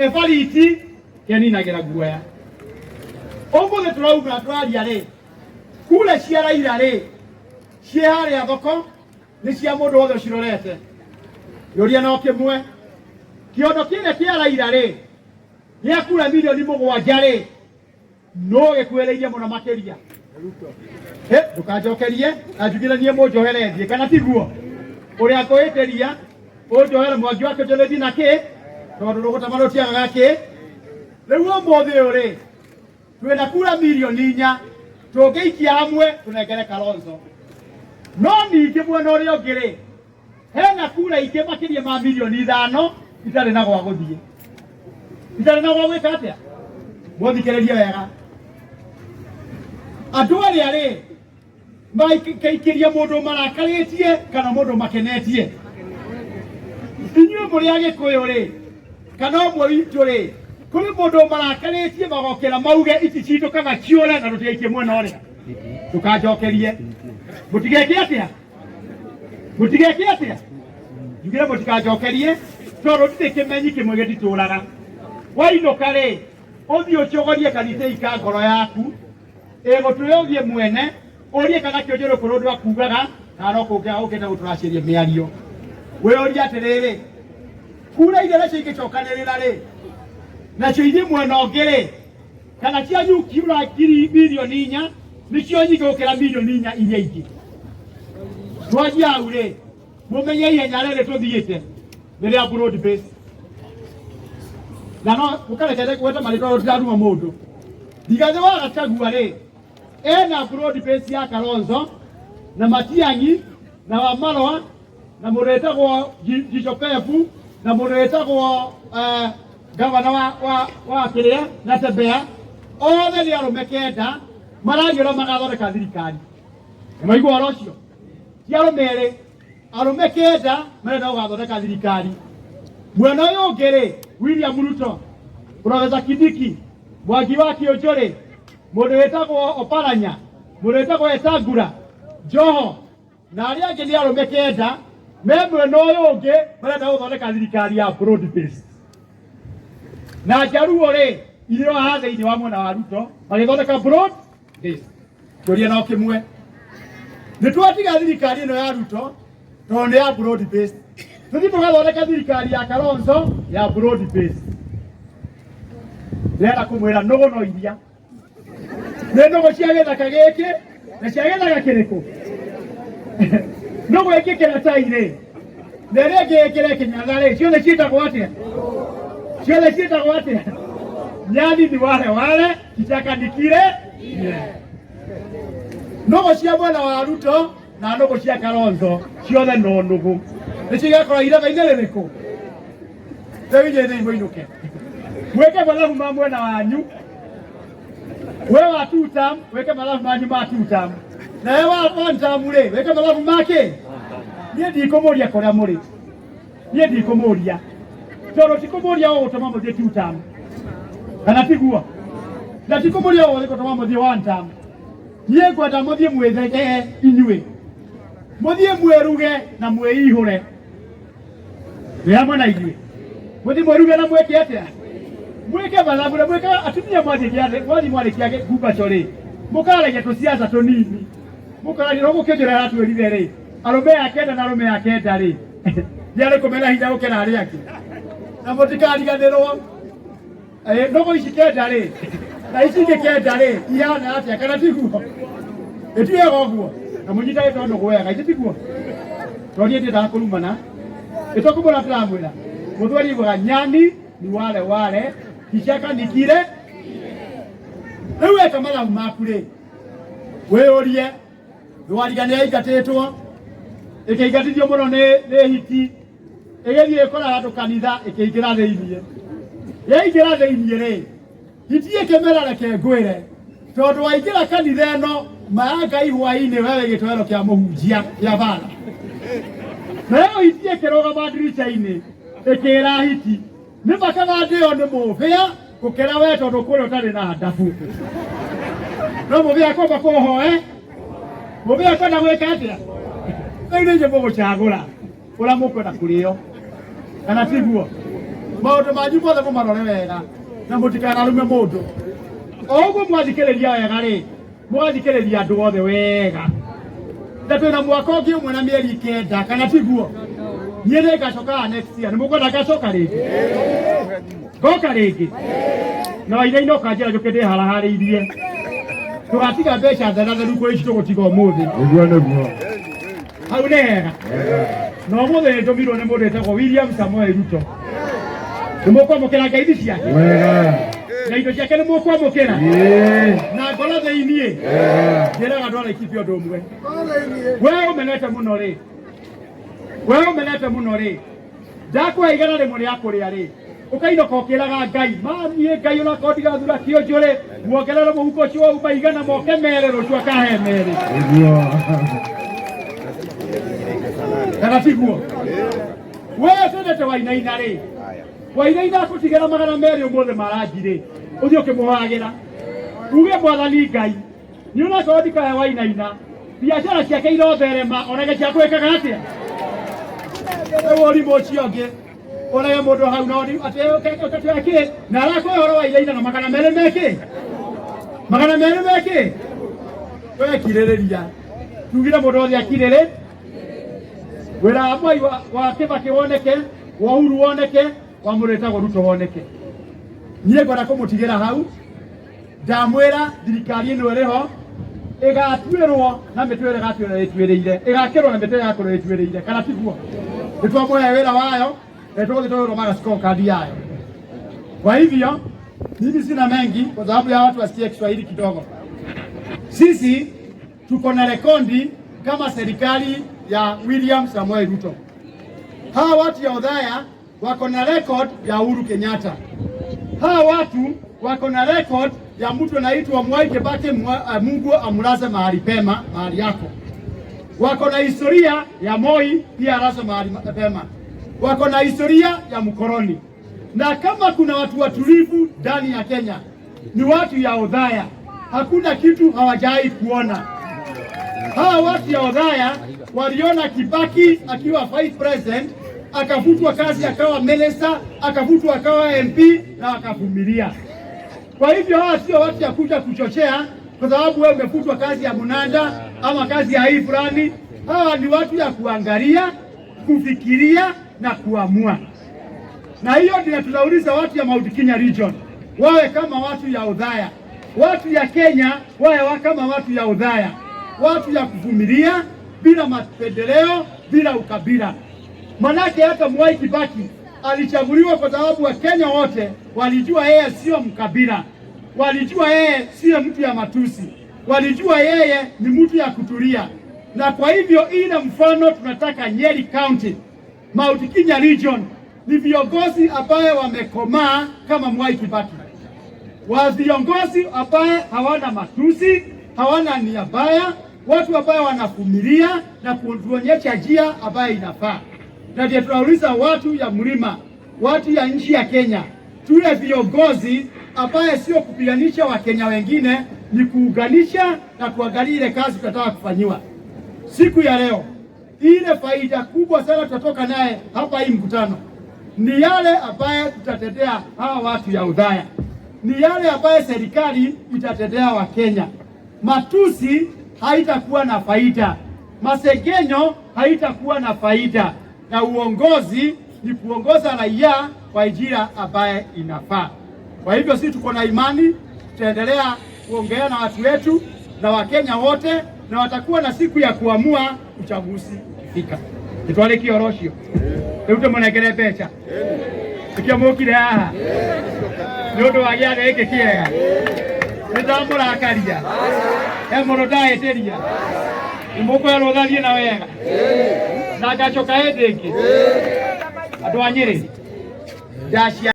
Kĩbariti kĩninagĩra guoya. Ũmũthĩ tũrauga tũraria rĩ, kura cia Raila rĩ, ciĩ harĩa thoko nĩ cia mũndũ wothe ũcirorete. Kĩũria no kĩmwe, kĩondo kĩrĩa kĩa Raila rĩ, gĩa kura milioni 7 rĩ, no gĩkuhĩrĩirie mũno makĩria. Ndũkanjokerie na njugire niĩ mũnjohere thiĩ, kana tiguo? Ũrĩa ngũhĩtĩria ũnjohere mwangi wa kĩnjũrĩthi na kĩ, tondũ rũgũtama rũtiagaga kĩ. Rĩu ũmũthĩ ũyũ rĩ, twĩna kura milioni 4 tũngĩikia hamwe tũnengere Kalonzo. No ningĩ mwena ũrĩa ũngĩ rĩ, hena kura ingĩ makĩria ma milioni 5 itarĩ na gwa gũthiĩ, itarĩ na gwa gwĩka atĩa. Mũthikĩrĩrie wega, andũ arĩa rĩ maikaikĩria mũndũ marakarĩtie kana mũndũ makenetie. Inyuĩ mũrĩ Agĩkũyũ rĩ, kana ũmwe witũ rĩ, kũrĩ mũndũ marakarĩtie magokĩra mauge ici citũ kana ciũre na tũtigaikie mwena ũrĩa. Ndũkanjokerie, mũtigeke atĩa, mũtigeke atĩa, njugire mũtikanjokerie, tondũ ndirĩ kĩmenyi kĩmwe gĩtitũraga. Wainũka rĩ, ũthiĩ ũcogorie kanitha ka ngoro yaku ĩgũtwĩra, ũthiĩ mwene ũrie kana kĩũnjũrũ kũrĩ ũndũ akugaga kana no kũngĩ ũkĩte gũtũracĩria mĩario. Wĩyũrie atĩrĩrĩ, kura iria nacio ingĩcokanĩrĩra rĩ, nacio ithiĩ mwena ũngĩ rĩ, kana cianyu kiura ngiri milioni 4 nĩcio nyingĩ gũkĩra milioni 4 iria ingĩ. Twanjia hau rĩ, mũmenye ihenya rĩrĩ tũthiĩte nĩ rĩa broad base, na no mũkareke gweta marĩtwa tũtiraruma mũndũ. Rigathĩ wa Gachagua rĩ, ena broad base ya Kalonzo na Matiang'i na Wamalwa na mũndũ wĩtagwo Jicho Pevu na mũndũ wĩtagwo gavana wa kĩrĩa na Tembea, othe nĩ arũme 9 maragia magathondeka thirikari. Nĩ maigua ũhoro ũcio? Ti arũme erĩ, arũme 9 marenda gũgathondeka thirikari. Mwena ũyũ ũngĩ rĩ, William Ruto, Profesa Kindiki, Mwangi wa Kĩũnjũrĩ, mũndũ wĩtagwo Oparanya, mũndũ wĩtagwo Wetangula, Joho na arĩa angĩ nĩ arũme 9 me mwena ũyũ ũngĩ marenda gũthondeka thirikari ya broad based. Na Njaruo rĩ, irĩ o haha thĩinĩ wa mwena wa Ruto magĩthondeka broad based. Kĩũria no kĩmwe, nĩ twatiga thirikari ĩno ya Ruto tondũ nĩ ya broad based, tũthiĩ tũgathondeka thirikari ya Kalonzo ya broad based? Ndĩrenda kũmwĩra nũgũ no iria nĩ nũgũ cia gĩthaka gĩkĩ na cia gĩthaka kĩrĩkũ. Nũgũ ĩngĩkĩra tai rĩ, na ĩrĩa ĩngĩ ĩkĩre kĩnyatha rĩ, ciothe ciĩtagwo atĩa? Ciothe ciĩtagwo atĩa? Nyani ni wale wale, kichaka ni kile kile. Nũgũ cia mwena wa Ruto na nũgũ cia Kalonzo ciothe no nũgũ, nĩ cigakorwo irema-inĩ rĩrĩkũ? Rĩu inyuĩ thĩi mũinũke mwĩke mathabu ma mwena wanyu. We wa two term wĩke mathabu manyu ma two term, nawe wa one term rĩ, wĩke mathabu ma kĩ. Niĩ ndikũmũria kũrĩa mũrĩ, niĩ ndikũmũria, tondũ tikũmũria ũgũtũma mũthiĩ two term kana tiguo, na tikũmũria ũgũthiĩ gũtũma mũthiĩ one term. Niĩ ngwenda mũthiĩ mwĩthegee inyuĩ, mũthiĩ mwĩruge na mwĩihũre. Twĩ hamwe na inyuĩ, mũthiĩ mwĩruge na mwĩke atĩa? Mwĩke mathabu na mwĩke atumia. Mwathiĩ kĩathĩ, mwathiĩ mwarĩkia ngumbaco rĩ, mũkaragia tũciaca tũnini, mũkaragia no gũkĩnjũra aratwĩrire rĩ, arũme a 9 na arũme a 9 rĩ, nĩ arĩkũ mena hinya gũkĩra arĩa angĩ? Na mũtikariganĩrwo, nũgũ ici 9 rĩ na ici ingĩ 9 rĩ ihana atĩa, kana tiguo? Ĩti wega ũguo na mũnyitage tondũ nũgũ wega, itĩ tiguo? Tondũ niĩ ndiendaga kũrumana, ĩtũkũmũra tũramwĩra mũthweri ugaga nyani ni wale wale, kichaka ni kile. Rĩu weka mathabu maku rĩ, wĩyũrie, thwariga nĩ yaingatĩtwo, ĩkĩingatithio mũno nĩ hiti, ĩgĩthiĩ ĩkora handũ kanitha, ĩkĩingĩra thĩiniĩ. Yaingĩra thĩiniĩ rĩ, hiti ĩkĩmera, "Reke ngwĩre, tondũ waingĩra kanitha ĩno ma ya Ngai hwainĩ, we wĩ gĩtoero kĩa mũhunjia kĩa bara." Nayo hiti ĩkĩrũgama ndirica-inĩ, ĩkĩra hiti, "Nĩ makaga ndĩo nĩ mũbĩa gũkĩra we, tondũ kũrĩa ũtarĩ na ndabu no mũbĩa kwamba kũhoe, mũbĩa kwenda gwĩka atĩa." Rĩu nĩ inyuĩ mũgũcagũra ũrĩa mũkwenda kũrĩo, kana tiguo? Maũndũ manyu mothe mũmarore wega na mũtikanarume mũndũ. O ũguo mwathikĩrĩria wega rĩ, mũgathikĩrĩria andũ othe wega. Na twĩna mwaka ũngĩ ũmwe na mĩeri 9 kana tiguo? Niĩ nĩ ngacoka next year. Nĩ mũkwenda ngacoka rĩngĩ? Ngoka rĩngĩ? Na wainaina ũkanjĩra njũke ndĩharaharĩirie. Tũgatiga mbeca theratheru kũrĩ ici tũgũtiga ũmũthĩ. Nĩguo nĩguo. Hau nĩ hega. Na ũmũthĩ nĩ ndũmirwo nĩ mũndũ wĩtagwo William Samoei Ruto. Nĩ mũkwamũkĩra ngeithi ciake? Wega. Na indo ciake nĩ mũkwamũkĩra? Ĩĩ. Na ngoro thĩiniĩ? Wega. Njĩraga andũ a Laikipia ũndũ ũmwe. We ũmenete mũno rĩ, we ũmenete mũno rĩ, ndakũhe 100 rĩa kũrĩa rĩ, ũkainũka ũkĩraga Ngai, mamiĩ Ngai onakorwo ndigathura kĩũnjũ rĩ, muongerere mũhuko ũcio wauma 100 moke 2 rũciũ akahe 2. Nĩguo. Kana tiguo? We twendete Wainaina rĩ, Wainaina akũtigĩra 200 ũmũthĩ maranji rĩ, ũthiĩ ũkĩmũhagĩra. Uge Mwathani Ngai, nĩ onakorwo ndikahe Wainaina, biacara ciake irotherema onake ciakwĩkaga atĩa? Rĩu ũrimũ ũcio ũngĩ ũrege mũndũ hau na ũri atĩ ũkĩ na arakũhe ũhoro wa Wainaina na 200 mekĩ? 200 mekĩ? We kirĩrĩria. Tugire mũndũ wothe akirĩrĩ. Wĩra wa Mwai wa Kibaki woneke, wa Uhuru woneke, wa mũndũ wĩtagwo Ruto woneke. Niĩ ngwenda kũmũtigĩra hau. Ndamwĩra thirikari ĩno ĩrĩ ho ĩgatuĩrwo na mĩtĩ ĩrĩa ĩgatuĩrwo ĩtuĩrĩire, ĩgakĩrwo na mĩtĩ ĩrĩa ĩgakorwo ĩtuĩrĩire, kana tiguo? Nĩ twamũhe wĩra wayo na tũgũthiĩ tũgĩthomaga scorecard yayo. Kwa hivyo mimi sina mengi kwa sababu ya watu wasikie Kiswahili kidogo. Sisi tuko na rekodi kama serikali ya William Samoei Ruto. Hawa watu ya Othaya wako na record ya Uhuru Kenyatta. Hawa watu wako na record ya mtu anaitwa Mwai Kibaki, Mungu amlaze mahali pema, mahali yako. Wako na historia ya Moi pia alaze mahali pema. Wako na historia ya mkoroni. Na kama kuna watu watulivu ndani ya Kenya ni watu ya Othaya. Hakuna kitu hawajai kuona. Hawa watu ya Othaya waliona Kibaki akiwa vice president, akafutwa kazi akawa minister, akafutwa akawa MP na akavumilia. Kwa hivyo hawa sio watu ya kuja kuchochea kwa sababu wewe umefutwa kazi ya Munanda ama kazi ya hii fulani. Hawa ni watu ya kuangalia, kufikiria na kuamua. Na hiyo ndio tunauliza watu ya Mount Kenya region wawe kama watu ya Othaya, watu ya Kenya wawe kama watu ya Othaya, watu ya kuvumilia bila mapendeleo, bila ukabila. Manake hata Mwai Kibaki alichaguliwa kwa sababu Wakenya wote walijua yeye sio mkabila, walijua yeye sio mtu ya matusi, walijua yeye ni mtu ya kutulia. Na kwa hivyo ile mfano tunataka Nyeri County, Mount Kenya region ni viongozi ambaye wamekomaa kama Mwai Kibaki, wa viongozi ambaye hawana matusi, hawana nia mbaya, watu ambaye wanavumilia na kutuonyesha njia ambayo inafaa. Na ndio tunauliza watu ya mlima, watu ya nchi ya Kenya, tuwe viongozi ambaye sio kupiganisha Wakenya wengine, ni kuunganisha na kuangalia ile kazi tunataka kufanyiwa. Siku ya leo ile faida kubwa sana tutatoka naye hapa hii mkutano ni yale ambaye tutatetea hawa watu ya Othaya, ni yale ambaye serikali itatetea Wakenya. Matusi haitakuwa na faida, masengenyo haitakuwa na faida, na uongozi ni kuongoza raia kwa njia ambaye inafaa. Kwa hivyo sisi tuko na imani, tutaendelea kuongea na watu wetu na Wakenya wote, na watakuwa na siku ya kuamua uchaguzi ukifika. Nitwarikie ũhoro ũcio rĩu tũmũnengere mbeca nĩkĩo mũkire haha nĩ ũndũ wa gĩathĩ gĩkĩ kĩega. Nĩ ndamũrakaria he mũndũ ndahĩtĩria, nĩ mũkwerwo thathiĩ na wega na ngacoka hĩndĩ ĩngĩ. Andũ a Nyĩrĩ ndacia